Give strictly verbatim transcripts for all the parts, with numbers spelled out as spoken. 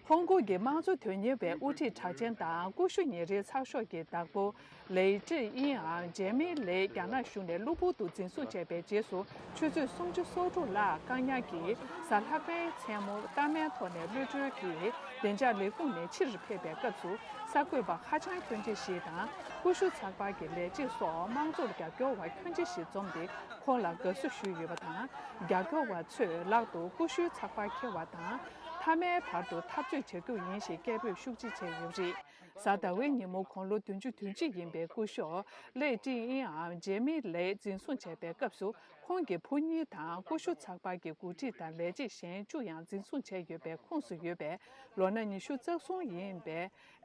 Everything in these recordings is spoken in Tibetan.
ཧོང་ཀོང་གི་དམངས་གཙོ་དོན་གཉེར་བའི་དབུ་ཁྲིད་གྲགས་ཅན་དང་ཀུ་ཤུ་ཉིན་རེའི་ཚགས་ཤོག་གི་བདག་པོ་ལེ་ཀྲི་དབྱིན་ཨམ་ཇེ་མི་ལེ་རྒྱ་ནག་གཞུང་ནས་གློ་བུར་དུ་འཛིན་བཟུང་བྱས་པའི་རྗེས་སུ། ཆུ་ཚོད་སུམ་ཅུ་སོ་དྲུག་ལྷག་བཀག་ཉར་གྱིས་གཟའ་ལྷག་པའི་མཚན་མོ་རྟགས་མའི་ཐོག་ནས་གློད་གྲོལ་གྱིས་བདེ་འཇགས་ལས་ཁུངས་ནས་ཕྱིར་ཕེབས་པའི་སྐབས་སུ། གསར་འགོད་པ་ཧ་ཅང་སྐྱོན་ཅན་ཞིག་དང་། ཀུ་ཤུ་ཚགས་པར་གྱི་ལས་བྱེད་སོགས་དམངས་གཙོར་རྒྱབ་སྐྱོར་བ་ཁྱོན་ཆེ་ཞིག་འཛོམས་ཏེ། ཁོང་ལ་དགའ་བསུ་ཞུས་ཡོད་པ་དང་། རྒྱབ་སྐྱོར་བ་ཚོས་ལག་ཏུ་ཀུ་ཤུའི་ཚགས་པར་འཁྱེར་བ་དང་། མཐའ་མའི་བར་དུ་འཐབ་རྩོད་བྱ་རྒྱུ་ཡིན་ཞེས་སྐད་འབོད་ཤུགས་ཆེ་བྱས་ཡོད་པ་རེད། གཟའ་ཟླ་བའི་ཉིན་མོ་དགུང་ལོ་བདུན་ཅུ་དོན་གཅིག་ཡིན་པའི་སྐུ་ཞབས་ལེ་ཀྲི་དབྱིན་ཨམ་ཇེ་མི་ལེ་འཛིན་བཟུང་བྱས་པའི་སྐབས་སུ། ཁོང་གི་བུ་གཉིས་དང་ཀུ་ཤུ་ཚགས་པར་གྱི་འགོ་ཁྲིད་དང་ལས་བྱེད་གཞན་བཅུ་ཡང་འཛིན་བཟུང་བྱས་ཡོད་པའི་ཁོངས་སུ་ཡོད་པའི་ལོ་ན་ཉི་ཤུ་རྩ་གསུམ་ཡིན་པའི་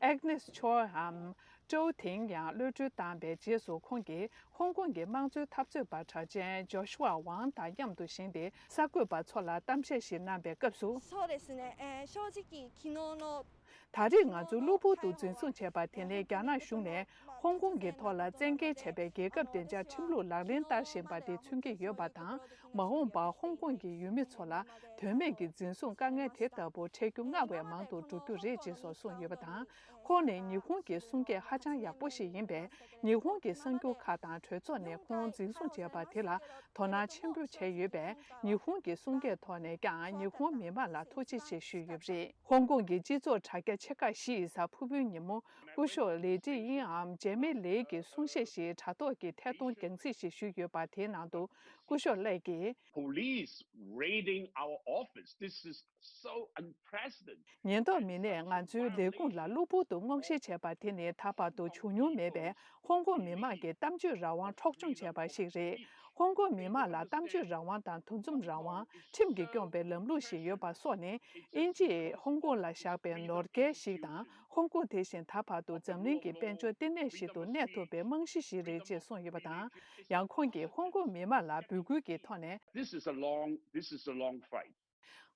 ཨེག་ནེས་ཆོའམ་ཀྲོའུ་ཐིང་ཡང་གློད་གྲོལ་བཏང་བའི་རྗེས་སུ། ཁོང་གིས་ཧོང་ཀོང་གི་དམངས་གཙོའི་འཐབ་རྩོད་པ་གྲགས་ཅན་ཇོ་ཤུ་ཝ་ཝང་དང་མཉམ་དུ་བཞེངས་ཏེ། གསར་འགོད་པ་ཚོ་ལ་གཏམ་བཤད་ཞིག་གནང་བའི་སྐབས་སུ། そうですね、えー正直昨日の ད་རེས་ང་ཚོ་གློ་བུར་དུ་འཛིན་བཟུང་བྱས་པ་དེ་ནི་རྒྱ་ནག་གཞུང་ནས་ཧོང་ཀོང་གི་ཐོག་ལ་བཙན་འགེལ་བྱས་པའི་རྒྱལ་ཁབ་བདེ་འཇགས་ཁྲིམས་ལུགས་ལག་ལེན་བསྟར་བཞིན་པ་དེ་མཚོན་གྱི་ཡོད་པ་དང་། མ་འོངས་པར་ཧོང་ཀོང་གི་ཡུལ་མི་ཚོ་ལ་དོན་མེད་ཀྱི་འཛིན་བཟུང་དཀའ་ངལ་དེ་ལྟ་བུ་འཕྲད་རྒྱུ་སྔར་བས་མང་དུ་འགྲོ་རྒྱུ་རེད་ཅེས་སོགས་གསུངས་ཡོད་པ་དང་། ཁོང་ནི་ཉི་ཧོང་གི་གསུང་སྐད་ཧ་ཅང་ཡག་པོ་ཞིག་ཡིན་པས། ཉི་ཧོང་གི་གསར་འགྱུར་ཁག་དང་གྲོས་ཚོགས་ནས་ཁོང་འཛིན་བཟུང་བྱས་པ་དེ་ལ་དོ་སྣང་ཆེན་པོ་བྱས་ཡོད་པས། ཉི་ཧོང་གི་གསུང་སྐད་ཐོག་ནས་ཀྱང་ཉི་ཧོང་མི་མང་ལ་ཐུགས་རྗེ་ཆེ་ཞུས་ཡོད་པ་རེད། ཧོང་ཀོང་གི་སྤྱི་ཚོགས་དྲ་རྒྱ་ཆེ་ཁག་བཞི་ཡི་གཟའ་ཕུར་བུའི་ཉིན་མོ། སྐུ་ཞབས་ལི་ཀྲི་དབྱིན་ཨམ་ཇེ་མི་ལེ་གི་གསུང་བཤད་ཞིག་དྲ་ཐོག་གི་ཐད་གཏོང་རྒྱང་སྲིང་ཞིག་ཞུས་ཡོད་པ་དེའི་ནང་དུ། སྐུ་ཞབས་ལེ་གིས། Police raiding our office. This is so unprecedented. ཉེན་རྟོག་མི་སྣས་ང་ཚོའི་ལས་ཁུངས་ལ་གློ་བུར་དུ་སྔོག་བཤེར་བྱས་པ་དེ་ནི་ད་བར་དུ་བྱུང་མྱོང་མེད་པའི་ཧོང་ཀོང་མི་མང་གི་གཏམ་བརྗོད་རང་དབང་འཕྲོག་བཅོམ་བྱས་པ་ཞིག་རེད། ཧོང་ཀོང་མི་མང་ལ་གཏམ་བརྗོད་རང་དབང་དང་འདུ་འཛོམས་རང་དབང་། ཁྲིམས་ཀྱིས་སྐྱོང་པའི་ལམ་ལུགས་ཤིག་ཡོད་པ་སོགས་ནི། དབྱིན་ཇིས་ཧོང་ཀོང་ལ་བཞག་པའི་ནོར་སྐལ་ཞིག་དང་། ཧོང་ཀོང་དེ་བཞིན་ད་བར་དུ་འཛམ་གླིང་གི་དཔལ་འབྱོར་བསྟི་གནས་ཤིག་ཏུ་གནས་ཐུབ་པའི་རྨང་གཞི་ཞིག་རེད་ཅེས་གསུངས་ཡོད་པ་དང་། ཡང་ཁོང་གིས་ཧོང་ཀོང་མི་མང་ལ་འབོད་སྐུལ་གྱི་ཐོག་ནས། This is a long, this is a long fight.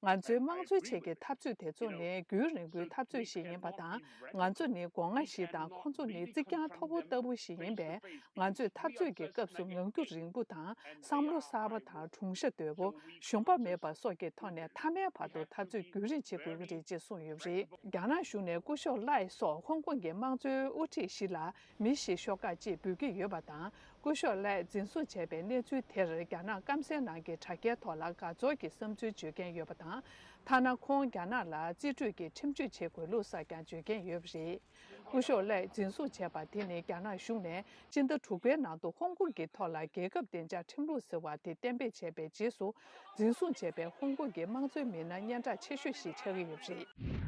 ང་ཚོའི་དམངས་གཙོའི་ཆེད་ཀྱི་འཐབ་རྩོད་དེ་ཚོ་ནི་རྒྱུན་རིང་པོའི་འཐབ་རྩོད་ཞིག་ཡིན་པ་དང་། ང་ཚོ་ནི་སྒོ་ང་ཞིག་དང་། ཁོ་ཚོ་ནི་རྩིག་གྱང་མཐོ་པོ་ལྟ་བུ་ཞིག་ཡིན་པས། ང་ཚོས་འཐབ་རྩོད་ཀྱི་སྐབས་སུ་ངང་རྒྱུད་རིང་པོ་དང་། བསམ་བློ་གསར་པ་དང་། གྲུང་ཤ་དོད་པོ། ཞུམ་པ་མེད་པ་སོགས་ཀྱི་ཐོག་ནས་མཐའ་མའི་བར་དུ་འཐབ་རྩོད་རྒྱུན་རིང་བྱེད་དགོས་ཀྱི་རེད་ཅེས་གསུངས་ཡོད་པ་རེད། རྒྱ་ནག་གཞུང་ནས་སྐུ་ཞབས་ལའེ་སོགས་ཧོང་ཀོང་གི་དམངས་གཙོའི་དབུ་ཁྲིད་བཞི་ལ་མི་བཞི་ཤོག་ཁག་ཅེས་འབོད་ཀྱི་ཡོད་པ་དང་། སྐུ་ཞབས་ལའེ་འཛིན་བཟུང་བྱས་པའི་གནས་ཚུལ་དེར་རྒྱ་ནག་སྐམ་སའི་ནང་གི་དྲ་རྒྱའི་ཐོག་ལ་དགའ་ཚོར་གྱི་བསམ་ཚུལ་བརྗོད་མཁན་ཡོད་པ་དང་། ཐ་ན་ཁོང་རྒྱ་ནག་ལ་རྩིས་སྤྲོད་ཀྱི་ཁྲིམས་གཅོད་བྱེད་དགོས་ལུགས་སོགས་ཀྱང་བརྗོད་མཁན་ཡོད་པ་རེད། སྐུ་ཞབས་ལའེ་འཛིན་བཟུང་བྱས་པ་དེ་ནི་རྒྱ་ནག་གཞུང་ནས་སྤྱི་ཟླ་དྲུག་པའི་ནང་དུ་ཧོང་ཀོང་གི་ཐོག་ལ་རྒྱལ་ཁབ་བདེ་འཇགས་ཁྲིམས་ལུགས་ཟེར་བ་དེ་གཏན་འབེབས་བྱས་པའི་རྗེས་སུ། འཛིན་བཟུང་བྱས་པའི་ཧོང་ཀོང་གི་དམངས་གཙོའི་མི་སྣ་སྙན་གྲགས་ཆེ་ཤོས་ཤིག་ཆགས་ཀྱི་ཡོད་པ་རེད།